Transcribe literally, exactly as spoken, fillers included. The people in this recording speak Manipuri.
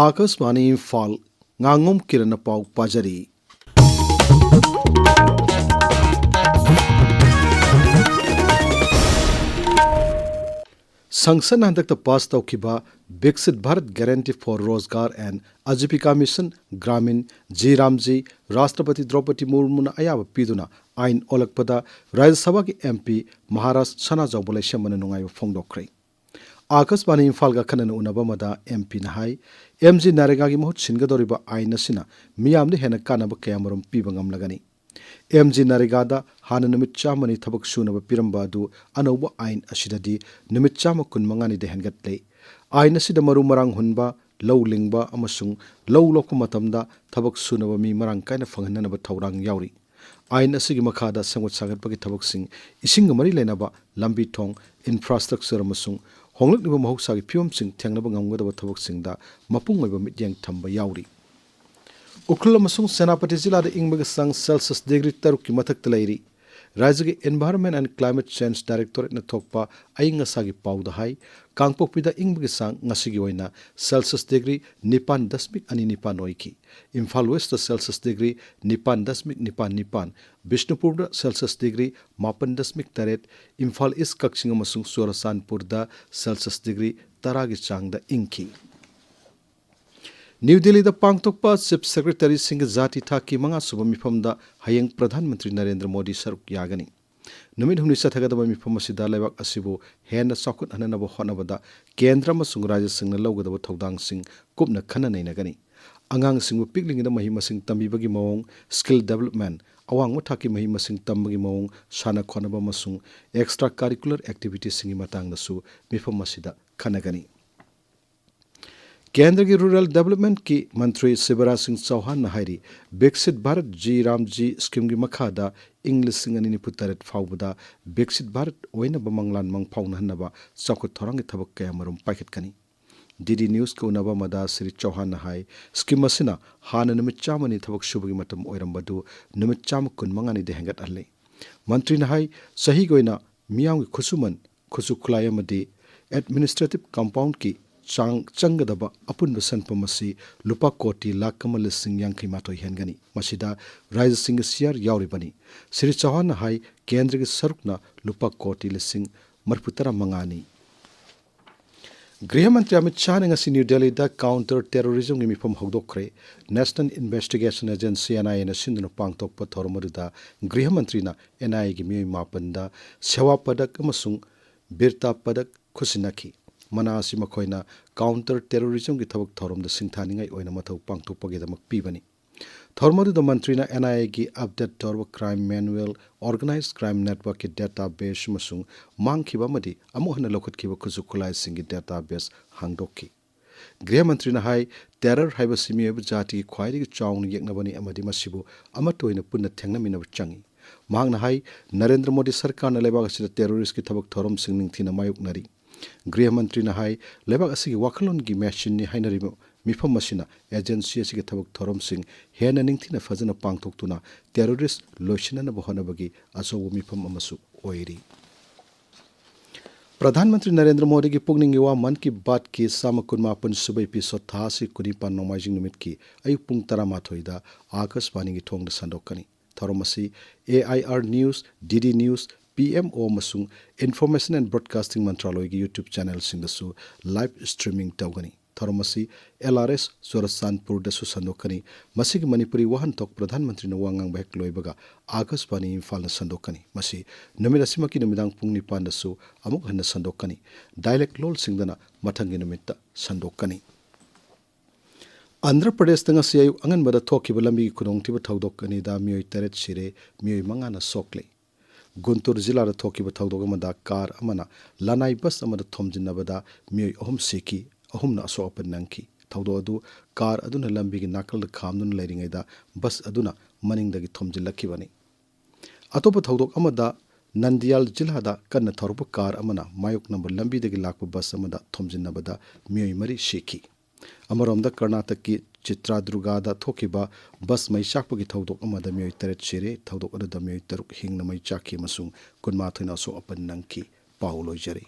ꯑꯥꯀꯥꯁꯕꯥꯅꯤ ꯏꯝꯐꯥꯜ, ꯉꯥꯉꯣꯝ ꯀꯤꯔꯟꯅ ꯄꯥꯎ ꯄꯥꯖꯔꯤ꯫ ꯁꯪꯁꯠꯅ ꯍꯟꯗꯛꯇ ꯄꯥꯁ ꯇꯧꯈꯤꯕ Viksit Bharat Guarantee for Rozgar and Ajeebika Mission Gramin, G RAM G, ꯔꯥꯁꯇ꯭ꯔꯄꯇꯤ ꯗ꯭ꯔꯧꯄꯗꯤ ꯃꯨꯔꯃꯨꯅ ꯑꯌꯥꯕ ꯄꯤꯗꯨꯅ ꯑꯥꯏꯟ ꯑꯣꯜꯂꯛꯄꯗ ꯔꯥꯖ꯭ꯌ ꯁꯚꯥꯒꯤ ꯑꯦꯝ ꯄꯤ ꯃꯍꯥꯔꯥꯖ ꯁꯅꯥꯖꯥꯎꯕ ꯂꯩꯁꯦꯝꯕꯅ ꯅꯨꯡꯉꯥꯏꯕ ꯐꯣꯡꯗꯣꯛꯈ꯭ꯔꯦ꯫ ꯑꯥꯀꯥꯁꯕꯥꯅꯤ ꯏꯝꯐꯥꯜꯒ ꯑꯈꯟꯅꯅ ꯎꯅꯕ ꯑꯃꯗ ꯑꯦꯝ ꯄꯤꯅ ꯍꯥꯏ, ꯑꯦꯝ ꯖꯤ ꯅꯔꯦꯒꯥꯒꯤ ꯃꯍꯨꯠ ꯁꯤꯟꯒꯗꯧꯔꯤꯕ ꯑꯥꯏꯟ ꯑꯁꯤꯅ ꯃꯤꯌꯥꯝꯗ ꯍꯦꯟꯅ ꯀꯥꯟꯅꯕ ꯀꯌꯥꯃꯔꯨꯝ ꯄꯤꯕ ꯉꯝꯂꯒꯅꯤ꯫ ꯑꯦꯝ ꯖꯤ ꯅꯔꯦꯒꯥꯗ ꯍꯥꯟꯅ ꯅꯨꯃꯤꯠ ꯆꯥꯝꯃꯅꯤ ꯊꯕꯛ ꯁꯨꯅꯕ ꯄꯤꯔꯝꯕ ꯑꯗꯨ ꯑꯅꯧꯕ ꯑꯥꯏꯟ ꯑꯁꯤꯗꯗꯤ ꯅꯨꯃꯤꯠ ꯆꯥꯝꯃ ꯀꯨꯟꯃꯉꯥꯅꯤꯗ ꯍꯦꯟꯒꯠꯂꯦ꯫ ꯑꯥꯏꯟ ꯑꯁꯤꯗ ꯃꯔꯨ ꯃꯔꯥꯡ ꯍꯨꯟꯕ, ꯂꯧ ꯂꯤꯡꯕ ꯑꯃꯁꯨꯡ ꯂꯧ ꯂꯣꯛꯄ ꯃꯇꯝꯗ ꯊꯕꯛ ꯁꯨꯅꯕ ꯃꯤ ꯃꯔꯥꯡ ꯀꯥꯏꯅ ꯐꯪꯍꯟꯅꯅꯕ ꯊꯧꯔꯥꯡ ꯌꯥꯎꯔꯤ꯫ ꯑꯥꯏꯟ ꯑꯁꯤꯒꯤ ꯃꯈꯥꯗ ꯁꯦꯝꯒꯠ ꯁꯥꯒꯠꯄꯒꯤ ꯊꯕꯛꯁꯤꯡ, ꯏꯁꯤꯡꯒ ꯃꯔꯤ ꯂꯩꯅꯕ ꯂꯝꯕꯤ ꯊꯣꯡ, infrastructure ꯑꯃꯁꯨꯡ ꯍꯣꯡꯂꯛꯂꯤꯕ ꯃꯍꯧꯁꯥꯒꯤ ꯐꯤꯕꯝꯁꯤꯡ ꯊꯦꯡꯅꯕ ꯉꯝꯒꯗꯕ ꯊꯕꯛꯁꯤꯡꯗ ꯃꯄꯨꯡ ꯑꯣꯏꯕ ꯃꯤꯠꯌꯦꯡ ꯊꯝꯕ ꯌꯥꯎꯔꯤ꯫ ꯎꯈ꯭ꯔꯨꯜ ꯑꯃꯁꯨꯡ ꯁꯦꯅꯥꯄꯇꯤ ꯖꯤꯂꯥꯗ ꯏꯪꯕꯒꯤ ꯆꯥꯡ ꯁꯦꯜꯁꯤꯌꯁ ꯗꯤꯒ꯭ꯔꯤ ꯇꯔꯨꯛꯀꯤ ꯃꯊꯛꯇ ꯂꯩꯔꯤ꯫ ꯔꯥꯖ꯭ꯌꯒꯤ Environment and Climate Change Directorateꯅ ꯊꯣꯛꯄ ꯑꯏꯪ ꯑꯁꯥꯒꯤ ꯄꯥꯎꯗ ꯍꯥꯏ, ꯀꯥꯡꯄꯣꯛꯄꯤꯗ ꯏꯪꯕꯒꯤ ꯆꯥꯡ ꯉꯁꯤꯒꯤ ꯑꯣꯏꯅ ꯁꯦꯜꯁꯤꯌꯁ ꯗꯤꯒ꯭ꯔꯤ ꯅꯤꯄꯥꯟ ꯗꯁꯃꯤꯛ ꯑꯅꯤ ꯅꯤꯄꯥꯟ ꯑꯣꯏꯈꯤ꯫ ꯏꯝꯐꯥꯜ ꯋꯦꯁꯇ ꯁꯦꯜꯁꯤꯌꯁ ꯗꯤꯒ꯭ꯔꯤ ꯅꯤꯄꯥꯟ ꯗꯁꯃꯤꯛ ꯅꯤꯄꯥꯟ ꯅꯤꯄꯥꯟ, ꯕꯤꯁꯅꯨꯄꯨꯔꯗ ꯁꯦꯜꯁꯤꯌꯁ ꯗꯤꯒ꯭ꯔꯤ ꯃꯥꯄꯟ ꯗꯁꯃꯤꯛ ꯇꯔꯦꯠ, ꯏꯝꯐꯥꯜ ꯏꯁ, ꯀꯛꯆꯤꯡ ꯑꯃꯁꯨꯡ ꯆꯨꯔꯆꯥꯟꯄꯨꯔꯗ ꯁꯦꯜꯁꯤꯌꯁ ꯗꯤꯒ꯭ꯔꯤ ꯇꯔꯥꯒꯤ ꯆꯥꯡꯗ ꯏꯪꯈꯤ꯫ ꯅ꯭ꯌꯨ ꯗꯤꯜꯂꯤꯗ ꯄꯥꯡꯊꯣꯛꯄ ꯆꯤꯐ ꯁꯦꯀ꯭ꯔꯦꯇꯔꯤꯁꯤꯡꯒꯤ ꯖꯥꯇꯤ ꯊꯥꯛꯀꯤ ꯃꯉꯥꯁꯨꯕ ꯃꯤꯐꯝꯗ ꯍꯌꯦꯡ ꯄ꯭ꯔꯙꯥꯟ ꯃꯟꯇ꯭ꯔꯤ ꯅꯔꯦꯟꯗ꯭ꯔ ꯃꯣꯗꯤ ꯁꯔꯨꯛ ꯌꯥꯒꯅꯤ꯫ ꯅꯨꯃꯤꯠ ꯍꯨꯝꯅꯤ ꯆꯠꯊꯒꯗꯕ ꯃꯤꯐꯝ ꯑꯁꯤꯗ ꯂꯩꯕꯥꯛ ꯑꯁꯤꯕꯨ ꯍꯦꯟꯅ ꯆꯥꯎꯈꯠꯍꯟꯅꯕ ꯍꯣꯠꯅꯕꯗ ꯀꯦꯟꯗ꯭ꯔ ꯑꯃꯁꯨꯡ ꯔꯥꯖ꯭ꯌꯁꯤꯡꯅ ꯂꯧꯒꯗꯕ ꯊꯧꯗꯥꯡꯁꯤꯡ ꯀꯨꯞꯅ ꯈꯟꯅ ꯅꯩꯅꯒꯅꯤ꯫ ꯑꯉꯥꯡꯁꯤꯡꯕꯨ ꯄꯤꯛꯂꯤꯉꯩꯗ ꯃꯍꯩ ꯃꯁꯤꯡ ꯇꯝꯕꯤꯕꯒꯤ ꯃꯑꯣꯡ, skill development, ꯑꯋꯥꯡꯕ ꯊꯥꯛꯀꯤ ꯃꯍꯩ ꯃꯁꯤꯡ ꯇꯝꯕꯒꯤ ꯃꯑꯣꯡ, ꯁꯥꯟꯅ ꯈꯣꯠꯅꯕ ꯑꯃꯁꯨꯡ extra curricular activitiesꯁꯤꯡꯒꯤ ꯃꯇꯥꯡꯗꯁꯨ ꯃꯤꯐꯝ ꯑꯁꯤꯗ ꯈꯟꯅꯒꯅꯤ꯫ ꯀꯦꯟꯗ꯭ꯔꯒꯤ ꯔꯨꯔꯦꯜ ꯗꯦꯕꯂꯞꯃꯦꯟꯠꯀꯤ ꯃꯟꯇ꯭ꯔꯤ ꯁꯤꯕꯔꯥꯖ ꯁꯤꯡ ꯆꯧꯍꯥꯟꯅ ꯍꯥꯏꯔꯤ, ꯕꯤꯛꯁꯤꯠ ꯚꯥꯔꯠ ꯖꯤ ꯔꯥꯝꯖꯤ ꯁ꯭ꯀꯤꯝꯒꯤ ꯃꯈꯥꯗ ꯏꯪ ꯂꯤꯁꯤꯡ ꯑꯅꯤ ꯅꯤꯐꯨ ꯇꯔꯦꯠ ꯐꯥꯎꯕꯗ ꯕꯤꯛꯁꯤꯠ ꯚꯥꯔꯠ ꯑꯣꯏꯅꯕ ꯃꯪꯂꯥꯟ ꯃꯪ ꯐꯥꯎꯅꯍꯟꯅꯕ ꯆꯥꯎꯈꯠ ꯊꯧꯔꯥꯡꯒꯤ ꯊꯕꯛ ꯀꯌꯥꯃꯔꯨꯝ ꯄꯥꯏꯈꯠꯀꯅꯤ꯫ ꯗꯤ ꯗꯤ ꯅ꯭ꯌꯨꯁꯀ ꯎꯅꯕ ꯑꯃꯗ ꯁ꯭ꯔꯤ ꯆꯧꯍꯥꯟꯅ ꯍꯥꯏ, ꯁ꯭ꯀꯤꯝ ꯑꯁꯤꯅ ꯍꯥꯟꯅ ꯅꯨꯃꯤꯠ ꯆꯥꯝꯃꯅꯤ ꯊꯕꯛ ꯁꯨꯕꯒꯤ ꯃꯇꯝ ꯑꯣꯏꯔꯝꯕꯗꯨ ꯅꯨꯃꯤꯠ ꯆꯥꯝꯃ ꯀꯨꯟꯃꯉꯥꯅꯤꯗ ꯍꯦꯟꯒꯠꯍꯜꯂꯦ꯫ ꯃꯟꯇ꯭ꯔꯤꯅ ꯍꯥꯏ, ꯆꯍꯤꯒꯤ ꯑꯣꯏꯅ ꯃꯤꯌꯥꯝꯒꯤ ꯈꯨꯠꯁꯨꯃꯟ, ꯈꯨꯠꯁꯨ ꯈꯨꯠꯂꯥꯏ ꯑꯃꯗꯤ administrative compoundꯀꯤ ꯆꯥꯡ ꯆꯪꯒꯗꯕ ꯑꯄꯨꯟꯕ ꯁꯦꯟꯐꯝ ꯑꯁꯤ ꯂꯨꯄꯥ ꯀꯣꯇꯤ ꯂꯥꯈ ꯑꯃ ꯂꯤꯁꯤꯡ ꯌꯥꯡꯈꯩ ꯃꯥꯊꯣꯏ ꯍꯦꯟꯒꯅꯤ꯫ ꯃꯁꯤꯗ ꯔꯥꯖ꯭ꯌꯁꯤꯡꯒꯤ ꯁꯤꯌꯥꯔ ꯌꯥꯎꯔꯤꯕꯅꯤ꯫ ꯁ꯭ꯔꯤ ꯆꯧꯍꯥꯟꯅ ꯍꯥꯏ, ꯀꯦꯟꯗ꯭ꯔꯒꯤ ꯁꯔꯨꯛꯅ ꯂꯨꯄꯥ ꯀꯣꯇꯤ ꯂꯤꯁꯤꯡ ꯃꯔꯤꯐꯨ ꯇꯔꯥ ꯃꯉꯥꯅꯤ꯫ ꯒ꯭ꯔꯤꯍ ꯃꯟꯇ꯭ꯔꯤ ꯑꯃꯤꯠ ꯁꯥꯍꯅ ꯉꯁꯤ ꯅ꯭ꯌꯨ ꯗꯦꯜꯂꯤꯗ ꯀꯥꯎꯟꯇꯔ ꯇꯦꯔꯣꯔꯤꯖꯝꯒꯤ ꯃꯤꯐꯝ ꯍꯧꯗꯣꯛꯈ꯭ꯔꯦ꯫ ꯅꯦꯁꯅꯦꯜ ꯏꯟꯚꯦꯁꯇꯤꯒꯦꯁꯟ ꯑꯦꯖꯦꯟꯁꯤ, ꯑꯦꯟ ꯑꯥꯏ ꯑꯦꯅ ꯁꯤꯟꯗꯨꯅ ꯄꯥꯡꯊꯣꯛꯄ ꯊꯧꯔꯝ ꯑꯗꯨꯗ ꯒ꯭ꯔꯤꯍ ꯃꯟꯇ꯭ꯔꯤꯅ ꯑꯦꯟ ꯑꯥꯏ ꯑꯦꯒꯤ ꯃꯤꯑꯣꯏ ꯃꯥꯄꯟꯗ ꯁꯦꯋꯥ ꯄꯗꯛ ꯑꯃꯁꯨꯡ ꯕꯤꯔꯇꯥ ꯄꯗꯛ ꯈꯨꯠꯁꯤꯟꯅꯈꯤ꯫ ꯃꯅꯥ ꯑꯁꯤ ꯃꯈꯣꯏꯅ ꯀꯥꯎꯟꯇꯔ ꯇꯦꯔꯣꯔꯤꯖꯝꯒꯤ ꯊꯕꯛ ꯊꯧꯔꯝꯗ ꯁꯤꯡꯊꯥꯅꯤꯡꯉꯥꯏ ꯑꯣꯏꯅ ꯃꯊꯧ ꯄꯥꯡꯊꯣꯛꯄꯒꯤꯗꯃꯛ ꯄꯤꯕꯅꯤ꯫ ꯊꯧꯔꯝ ꯑꯗꯨꯗ ꯃꯟꯇ꯭ꯔꯤꯅ ꯑꯦꯟ ꯑꯥꯏ ꯑꯦꯒꯤ ꯑꯞꯗꯦꯠ ꯇꯧꯔꯕ ꯀ꯭ꯔꯥꯏꯝ ꯃꯦꯅꯨꯑꯦꯜ, ꯑꯣꯔꯒꯅꯥꯏꯖ ꯀ꯭ꯔꯥꯏꯝ ꯅꯦꯠꯋꯥꯔꯛꯀꯤ ꯗꯦꯇꯥ ꯕꯦꯁ ꯑꯃꯁꯨꯡ ꯃꯥꯡꯈꯤꯕ ꯑꯃꯗꯤ ꯑꯃꯨꯛ ꯍꯟꯅ ꯂꯧꯈꯠꯈꯤꯕ ꯈꯨꯠꯁꯨ ꯈꯨꯠꯂꯥꯏꯁꯤꯡꯒꯤ ꯗꯦꯇꯥ ꯕꯦꯁ ꯍꯥꯡꯗꯣꯛꯈꯤ꯫ ꯒ꯭ꯔꯤꯍ ꯃꯟꯇ꯭ꯔꯤꯅ ꯍꯥꯏ, ꯇꯦꯔꯔ ꯍꯥꯏꯕꯁꯤ ꯃꯤꯑꯣꯏꯕ ꯖꯥꯇꯤꯒꯤ ꯈ꯭ꯋꯥꯏꯗꯒꯤ ꯆꯥꯎꯅ ꯌꯦꯛꯅꯕꯅꯤ ꯑꯃꯗꯤ ꯃꯁꯤꯕꯨ ꯑꯃꯠꯇ ꯑꯣꯏꯅ ꯄꯨꯟꯅ ꯊꯦꯡꯅꯃꯤꯟꯅꯕ ꯆꯪꯏ꯫ ꯃꯍꯥꯛꯅ ꯍꯥꯏ, ꯅꯔꯦꯟꯗ꯭ꯔ ꯃꯣꯗꯤ ꯁꯔꯀꯥꯔꯅ ꯂꯩꯕꯥꯛ ꯑꯁꯤꯗ ꯇꯦꯔꯣꯔꯤꯁꯀꯤ ꯊꯕꯛ ꯊꯧꯔꯝꯁꯤꯡ ꯅꯤꯡꯊꯤꯅ ꯃꯥꯌꯣꯛꯅꯔꯤ꯫ ꯒ꯭ꯔꯤꯍ ꯃꯟꯇ꯭ꯔꯤꯅ ꯍꯥꯏ, ꯂꯩꯕꯥꯛ ꯑꯁꯤꯒꯤ ꯋꯥꯈꯜꯂꯣꯟꯒꯤ ꯃꯦꯁꯤꯟꯅꯤ ꯍꯥꯏꯅꯔꯤꯕ ꯃꯤꯐꯝ ꯑꯁꯤꯅ ꯑꯦꯖꯦꯟꯁꯤ ꯑꯁꯤꯒꯤ ꯊꯕꯛ ꯊꯧꯔꯝꯁꯤꯡ ꯍꯦꯟꯅ ꯅꯤꯡꯊꯤꯅ ꯐꯖꯅ ꯄꯥꯡꯊꯣꯛꯇꯨꯅ ꯇꯦꯔꯣꯔꯤꯁ ꯂꯣꯏꯁꯤꯟꯅꯅꯕ ꯍꯣꯠꯅꯕꯒꯤ ꯑꯆꯧꯕ ꯃꯤꯐꯝ ꯑꯃꯁꯨ ꯑꯣꯏꯔꯤ꯫ ꯄ꯭ꯔꯙꯥꯟ ꯃꯟꯇ꯭ꯔꯤ ꯅꯔꯦꯟꯗ꯭ꯔ ꯃꯣꯗꯤꯒꯤ ꯄꯨꯛꯅꯤꯡꯒꯤ ꯋꯥ ꯃꯟ ꯀꯤ ꯕꯥꯠꯀꯤ ꯆꯥꯝꯃ ꯀꯨꯟꯃꯥꯄꯟ ꯁꯨꯕ ꯏꯄꯤꯁꯣꯗ ꯊꯥ ꯑꯁꯤ ꯀꯨꯟꯅꯤꯄꯥꯟ ꯅꯣꯡꯃꯥꯏꯖꯤꯡ ꯅꯨꯃꯤꯠꯀꯤ ꯑꯌꯨꯛ ꯄꯨꯡ ꯇꯔꯥꯃꯥꯊꯣꯏꯗ ꯑꯥꯀꯥꯁꯕꯥꯅꯤꯒꯤ ꯊꯣꯡꯗ ꯁꯟꯗꯣꯛꯀꯅꯤ꯫ ꯊꯧꯔꯝ ꯑꯁꯤ A I R news, D D news, P M O ꯑꯃꯁꯨꯡ ꯏꯟꯐꯣꯔꯃꯦꯁꯟ ꯑꯦꯟ ꯕ꯭ꯔꯣꯗꯀꯥꯁꯇꯤꯡ ꯃꯟꯇ꯭ꯔꯥꯂꯣꯏꯒꯤ YouTube ꯆꯦꯅꯦꯜꯁꯤꯡꯗꯁꯨ ꯂꯥꯏꯚ ꯁ꯭ꯇ꯭ꯔꯤꯃꯤꯡ ꯇꯧꯒꯅꯤ꯫ ꯊꯧꯔꯝ ꯑꯁꯤ ꯑꯦꯜ ꯑꯥꯔ ꯑꯦꯁ ꯆꯨꯔꯆꯥꯟꯄꯨꯔꯗꯁꯨ ꯁꯟꯗꯣꯛꯀꯅꯤ꯫ ꯃꯁꯤꯒꯤ ꯃꯅꯤꯄꯨꯔꯤ ꯋꯥꯍꯟꯊꯣꯛ ꯄ꯭ꯔꯙꯥꯟ ꯃꯟꯇ꯭ꯔꯤꯅ ꯋꯥ ꯉꯥꯡꯕ ꯍꯦꯛ ꯂꯣꯏꯕꯒ ꯑꯥꯀꯥꯁꯕꯥꯅꯤ ꯏꯝꯐꯥꯜꯅ ꯁꯟꯗꯣꯛꯀꯅꯤ꯫ ꯃꯁꯤ ꯅꯨꯃꯤꯠ ꯑꯁꯤꯃꯛꯀꯤ ꯅꯨꯃꯤꯗꯥꯡ ꯄꯨꯡ ꯅꯤꯄꯥꯟꯗꯁꯨ ꯑꯃꯨꯛ ꯍꯟꯅ ꯁꯟꯗꯣꯛꯀꯅꯤ꯫ ꯗꯥꯏꯂꯦꯛ ꯂꯣꯜꯁꯤꯡꯗꯅ ꯃꯊꯪꯒꯤ ꯅꯨꯃꯤꯠꯇ ꯁꯟꯗꯣꯛꯀꯅꯤ꯫ ꯑꯟꯙ꯭ꯔ ꯄ꯭ꯔꯗꯦꯁꯇ ꯉꯁꯤ ꯑꯌꯨꯛ ꯑꯉꯟꯕꯗ ꯊꯣꯛꯈꯤꯕ ꯂꯝꯕꯤꯒꯤ ꯈꯨꯗꯣꯡꯊꯤꯕ ꯊꯧꯗꯣꯛ ꯑꯅꯤꯗ ꯃꯤꯑꯣꯏ ꯇꯔꯦꯠ ꯁꯤꯔꯦ, ꯃꯤꯑꯣꯏ ꯃꯉꯥꯅ ꯁꯣꯛꯂꯦ꯫ ꯒꯨꯟꯇꯨꯔ ꯖꯤꯂꯥꯗ ꯊꯣꯛꯈꯤꯕ ꯊꯧꯗꯣꯛ ꯑꯃꯗ ꯀꯥꯔ ꯑꯃꯅ ꯂꯅꯥꯏ ꯕꯁ ꯑꯃꯗ ꯊꯣꯝꯖꯤꯟꯅꯕꯗ ꯃꯤꯑꯣꯏ ꯑꯍꯨꯝ ꯁꯤꯈꯤ, ꯑꯍꯨꯝꯅ ꯑꯁꯣꯛ ꯑꯄꯟ ꯅꯪꯈꯤ꯫ ꯊꯧꯗꯣꯛ ꯑꯗꯨ ꯀꯥꯔ ꯑꯗꯨꯅ ꯂꯝꯕꯤꯒꯤ ꯅꯥꯀꯜꯗ ꯈꯥꯝꯗꯨꯅ ꯂꯩꯔꯤꯉꯩꯗ ꯕꯁ ꯑꯗꯨꯅ ꯃꯅꯤꯡꯗꯒꯤ ꯊꯣꯝꯖꯤꯜꯂꯛꯈꯤꯕꯅꯤ꯫ ꯑꯇꯣꯞꯄ ꯊꯧꯗꯣꯛ ꯑꯃꯗ ꯅꯟꯗꯤꯌꯥꯜ ꯖꯤꯂꯥꯗ ꯀꯟꯅ ꯊꯧꯔꯛꯄ ꯀꯥꯔ ꯑꯃꯅ ꯃꯥꯌꯣꯛꯅꯕ ꯂꯝꯕꯤꯗꯒꯤ ꯂꯥꯛꯄ ꯕꯁ ꯑꯃꯗ ꯊꯣꯝꯖꯤꯟꯅꯕꯗ ꯃꯤꯑꯣꯏ ꯃꯔꯤ ꯁꯤꯈꯤ꯫ ꯑꯃꯔꯣꯝꯗ ꯀꯔꯅꯥꯇꯛꯀꯤ ꯆꯤꯇ꯭ꯔꯥꯗꯨꯔꯒꯥꯗ ꯊꯣꯛꯈꯤꯕ ꯕꯁ ꯃꯩ ꯆꯥꯛꯄꯒꯤ ꯊꯧꯗꯣꯛ ꯑꯃꯗ ꯃꯤꯑꯣꯏ ꯇꯔꯦꯠ ꯁꯤꯔꯦ, ꯊꯧꯗꯣꯛ ꯑꯗꯨꯗ ꯃꯤꯑꯣꯏ ꯇꯔꯨꯛ ꯍꯤꯡꯅ ꯃꯩ ꯆꯥꯛꯈꯤ ꯑꯃꯁꯨꯡ ꯀꯨꯟꯃꯥꯊꯣꯏꯅ ꯑꯁꯣꯛ ꯑꯄꯟ ꯅꯪꯈꯤ꯫ ꯄꯥꯎ ꯂꯣꯏꯖꯔꯦ꯫